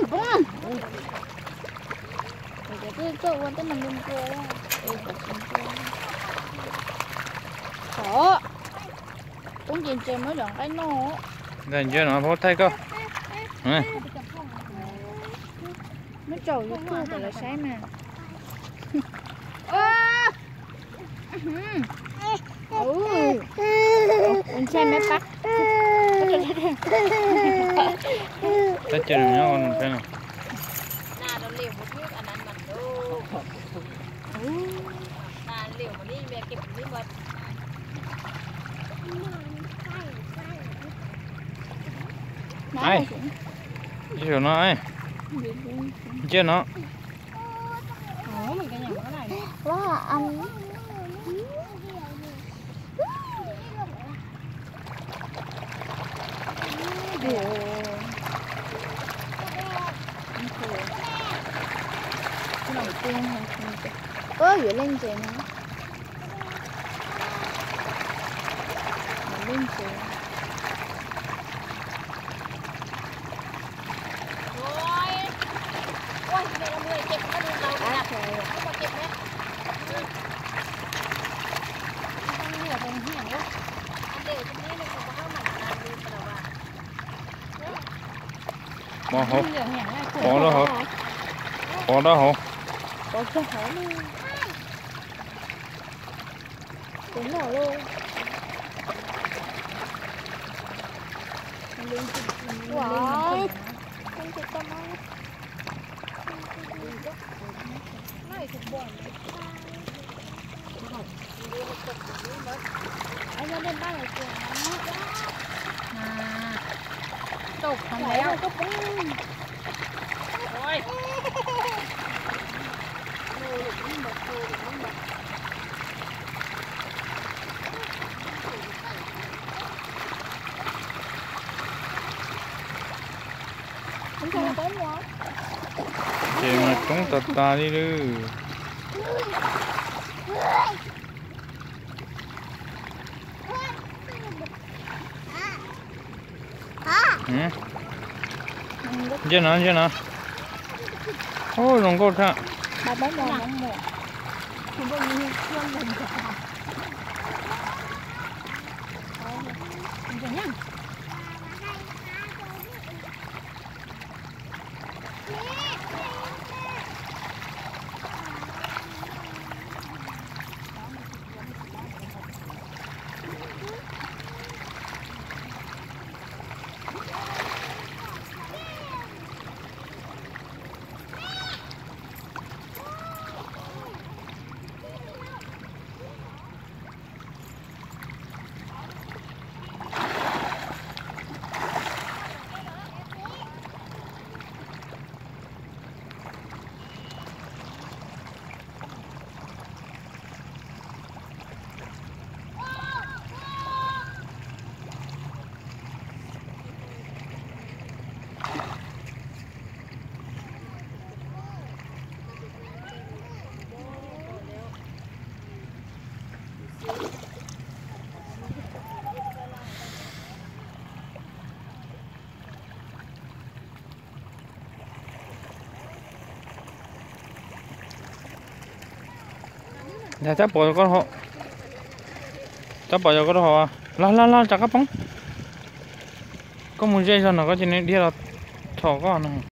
Poob, cov twb tuaj ua tej no npua npua, cov tsis npua. Tod, poob ces ntses muab cov nqaij noj. Ntses no pab thaij koj. Muab tso YouTube kom lawv saib mas. Ntshai me pab. Tab sis nws ntshai no. Ai, ib zaug no, ntsia no. Ua yuav leej ntses no. Leej ntses. Pov hauv, pov dab hauv. Ces mas coob tas tas li lawm. Ntsia no, ntsia no. Ub, zoo nkauj tshaj. Yog tab pom koj, tab pom yog koj rau hauv, los los los tsam koj poob. Koj mus ze zog no koj cia nws dhia los thom koj no.